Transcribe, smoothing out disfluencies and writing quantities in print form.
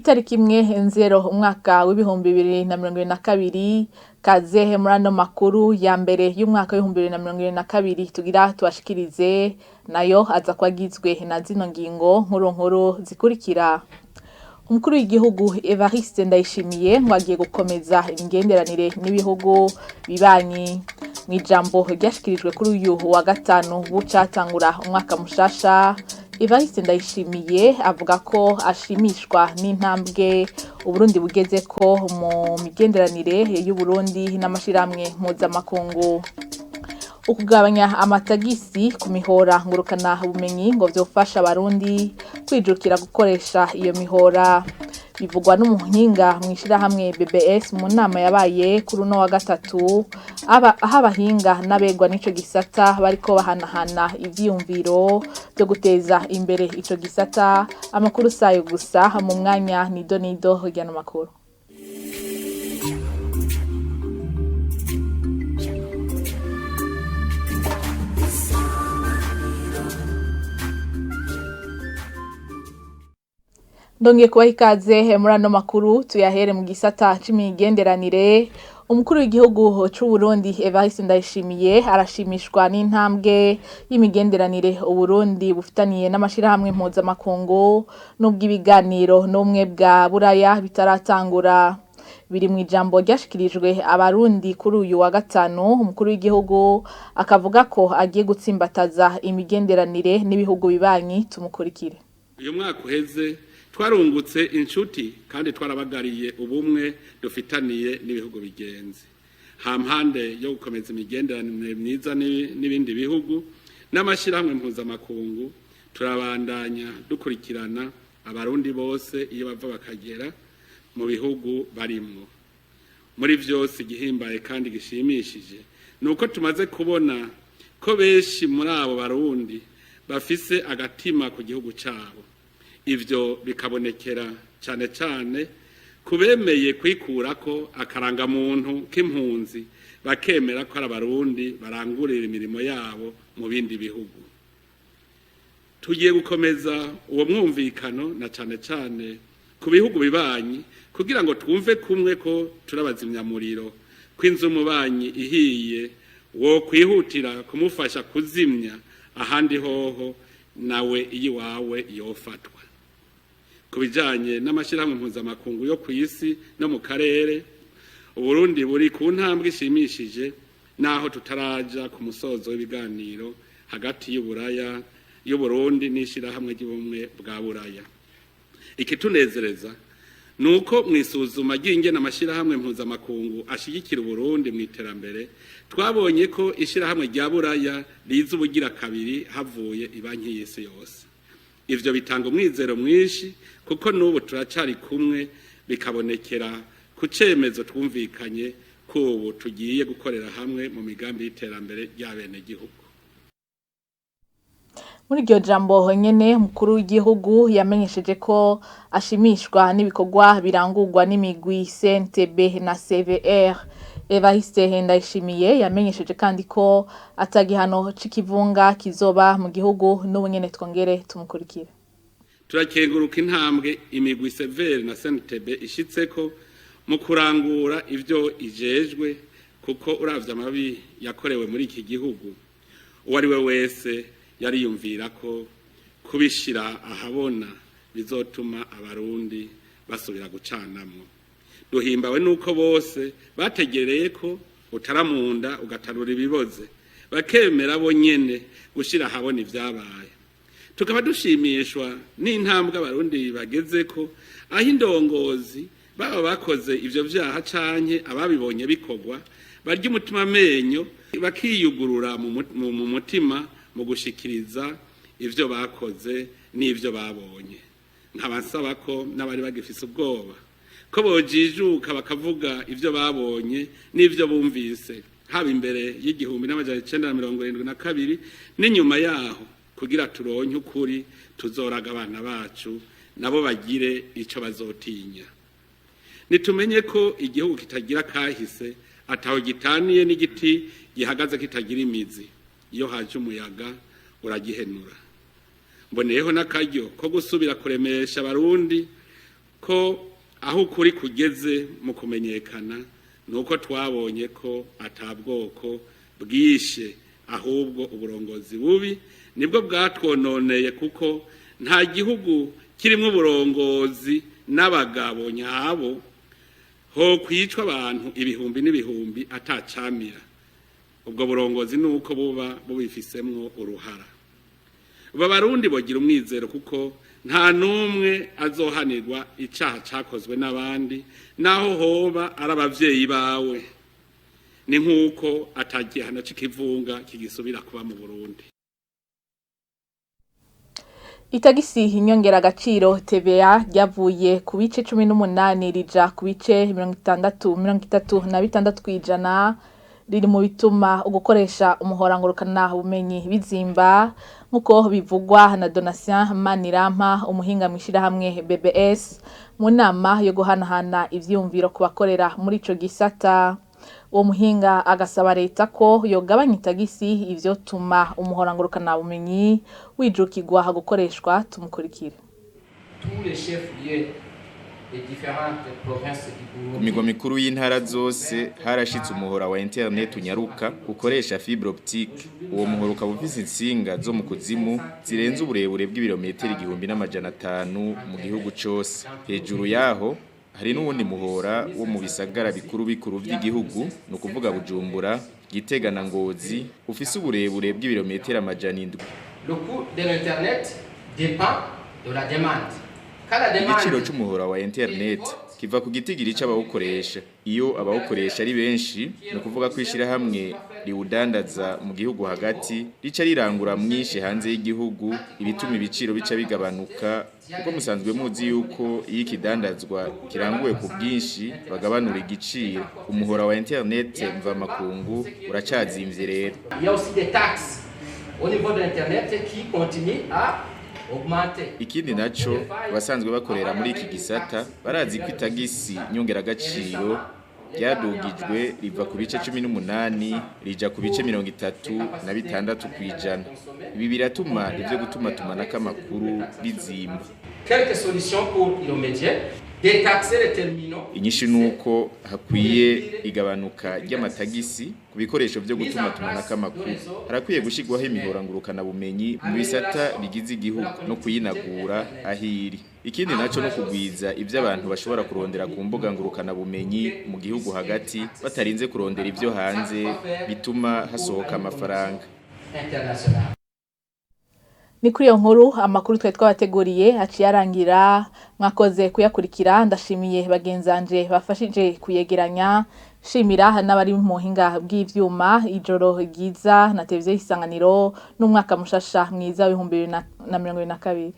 Itariki 1 nzero umwaka w'2022. Kaze muri ano makuru ya mbere y'umwaka w'2022 tugira tubashikirize, nayo aza kuba agizwe na zino ngingo nkuru nkuru zikurikira. Umukuru w'igihugu Evariste Ndayishimiye ngo agiye gukomeza imigenderanire n'ibihugu bibanyi. Mw'ijambo ryashikirijwe kuri uyu wa gatanu bucatangura umwaka mushasha, Evariste Ndayishimiye avuga ko ashimishwa n'intambwe Uburundi bugezeko mu migenderanire y'Uburundi n'amashirahamwe mpuzamakungu. Ukugabanya amatagisi ku mihora ngurukana bumenyi ngo vyofasha Abarundi kwijukira gukoresha iyo mihora, bivugwa n'umuhinga mw'ishirahamwe BBS mu nama yabaye kuri uno wa gatatu, aho abahinga n'abegwa n'ico gisata bariko bahanahana ivyiyumviro vyo guteza imbere ico gisata. Amakuru sayo gusa, mu mwanya nido nido ry'ano makuru. Ndongeye kubaha ikaze muri ano makuru, tuyahere mu gisata c'imigenderanire. Umukuru w'igihugu c'Uburundi Evariste Ndayishimiye arashimishwa n'intambwe y'imigenderanire Uburundi bufitaniye n'amashirahamwe mpuzamakungu, n'ubw'ibiganiro n'ubumwe bwa Buraya bitaratangura. Biri mw'ijambo ryashikirijwe Abarundi kuri uyu wa gatanu. Umukuru w'igihugu akavuga ko agiye gutsimbataza imigenderanire n'ibihugu bibanyi. Tumukurikire. Uyu mwaka uheze twarungutse inshuti kandi twarabagariye ubumwe dufitaniye n'ibihugu bigenzi. Hampande yo gukomeza imigenderanire myiza n'ibindi bihugu n'amashyirahamwe mpuzamakungu, turabandanya dukurikirana Abarundi bose iyo bava bakagera mu bihugu barimwo. Muri vyose, igihimbaye kandi gishimishije ni uko tumaze kubona ko benshi muri abo Barundi bafise agatima ku gihugu cabo. Ivyo bikabonekera cane cane kubemeye kwikurako akarangamuntu k'impunzi, bakemera ko ari Abarundi barangurira imirimo yabo mu bindi bihugu. Tugiye gukomeza uwo mwumvikano na cane cane ku bihugu bibanyi, kugira ngo twumve kumwe ko turabazimyamuriro, ko inzu umubanyi ihiye wo kwihutira kumufasha kuzimya, ahandi hoho nawe iyiwawe yofatwa. Ku bijanye n'amashyirahamwe mpuzamakungu yo ku isi no mu karere, Uburundi buri ku ntambwe ishimishije, naho tutaraja ku musozo w'ibiganiro hagati y'Uburaya y'Uburundi n'Ishirahamwe ry'Ubumwe bwa Buraya. Ikitunezereza nuko mw'isuzuma ry'ingene amashirahamwe mpuzamakungu ashigikira Uburundi mu iterambere, twabonye ko Ishirahamwe rya Buraya riza ubugira kabiri havuye Ibanki y'Isi Yose. Ivyo bitanga umwizero mwinshi, kuko n'ubu turacari kumwe, bikabonekera ku cemezo twumvikanye ko ubu tugiye gukorera hamwe mu migambi y'iterambere ry'abenegihugu. Muri iryo jambo nyene, umukuru w'igihugu yamenyesheje ko ashimishwa n'ibikorwa birangurwa n'imigwi CNTB na CVR. Evariste Ndayishimiye yamenyesheje kandi ko atagihano c'ikivunga kizoba mu gihugu. N'ubu nyene twongere tumukurikire. Turakenguruka intambwe imigwi CVR na CNTB ishitseko mu kurangura ivyo ijejwe, kuko uravye amabi yakorewe muri iki gihugu, uwo ari we wese yariyumvira ko kubishira ahabona bizotuma Abarundi basubira gucanamwo. Duhimbawe nuko bose bategereye ko utaramunda ugatarura ibiboze, bakemera bo nyene gushira ahabona ivyabaye. Tukaba dushimishwa n'intambwe Abarundi bagezeko, aho indongozi baba bakoze ivyo vyaha canke ababibonye bikorwa barya umutima amenyo, bakiyugurura mu mutima mu gushikiriza ivyo bakoze n'ivyo babonye. Nkaba nsaba ko n'abari bagifise ubwoba ko bojijuka, bakavuga ivyo babonye n'ivyo bumvise, haba imbere y'1972 n'inyuma yaho, kugira turonke ukuri tuzoraga abana bacu, nabo bagire ico bazotinya. Nitumenye ko igihugu kitagira kahise ataho gitaniye n'igiti gihagaze kitagira imizi, iyo haje umuyaga uragihenura. Mboneyeho n'akaryo ko gusubira kuremesha Abarundi ko Ko aho ukuri kugeze mu kumenyekana ni uko twabonye ko atabwoko bwishe, ahubwo uburongozi bubi nibwo bwatwononeye, kuko nta gihugu kirimo uburongozi n'abagabo nyabo ho kwicwa abantu ibihumbi n'ibihumbi atacamira. Ubwo burongozi ni uko buba bubifisemwo uruhara. Ubu Abarundi bogira umwizero, kuko nta n'umwe azohanirwa icaha cakozwe n'abandi, naho hoba ari abavyeyi bawe. Ni nk'uko atagihano c'ikivunga kigisubira kuba mu Burundi. Itagisi inyongeragaciro TVA ryavuye ku bice 18 rija ku bice 60, 36%, riri mu bituma ugukoresha umuhora ngurukana bumenyi bizimba, nk'uko bivugwa na Donatien Manirampa, umuhinga mw'ishirahamwe BBS, mu nama yo guhanahana ivyiyumviro ku bakorera muri ico gisata. Uwo muhinga agasaba leta ko yogabanya itagisi, ivyotuma umuhora ngurukana bumenyi wijukirwa gukoreshwa. Tumukurikire. Tous les chefs-lieux des différentes provinces du Ku Burundi. migwa mikuru y'intara zose harashitse umuhora wa internet unyaruka ukoresha fibre optique. Uwo muhora ukaba ufise intsinga zo mu kuzimu zirenze uburebure bw'ibirometero 1500 mu gihugu cose. Hejuru yaho hari n'uwundi muhora wo mu bisagara bikuru bikuru vy'igihugu, ni ukuvuga Bujumbura, Gitega na Ngozi, ufise uburebure bw'ibirometero 700. Le coût de l'Internet dépend de la demande. Quand la demande Igiciro c'umuhora wa internet kiva ku gitigiri c'abawukoresha. Iyo abawukoresha ari benshi, ni ukuvuga ko ishirahamwe riwudandaza mu gihugu hagati rica rirangura mwinshi hanze y'igihugu, ibituma ibiciro bica bigabanuka, kuko musanzwe muzi yuko iyo ikidandazwa kiranguwe ku bwinshi bagabanura igiciro. Umuhora wa internet mvamakungu uracazimvye rero. Il y a aussi des taxes au niveau de l'Internet qui continuent à augmenter. Ikindi naco, abasanzwe bakorera muri iki gisata barazi ko itagisi nyongeragaciro ryadugijwe riva ku bice 18 rija ku bice 36%. Ibi biratuma ivyo gutumatumanako amakuru bizimba. Quelques solutions pour y remédier. Détaxer les terminaux. Inyishu nuko hakwiye igabanuka ry'amatagisi ku bikoresho vyo gutumatumanako amakuru. Harakwiye gushirwaho imihora ngurukana bumenyi mu bisata bigize igihugu no kuyinagura aho iri. Ikindi naco no kugwiza ivyo abantu bashobora kurondera ku mbuga ngurukana bumenyi mu gihugu hagati, batarinze kurondera ivyo hanze, bituma hasohoka amafaranga. International. Ni kuri iyo nkuru amakuru twari twabateguriye aciye arangira. Mwakoze kuyakurikira. Ndashimiye bagenzanje bafashije kuyegeranya, shimira n'abari mu buhinga bw'ivyuma. Ijoro ryiza na televiziyo Isanganiro, n'umwaka mushasha mwiza w'2022.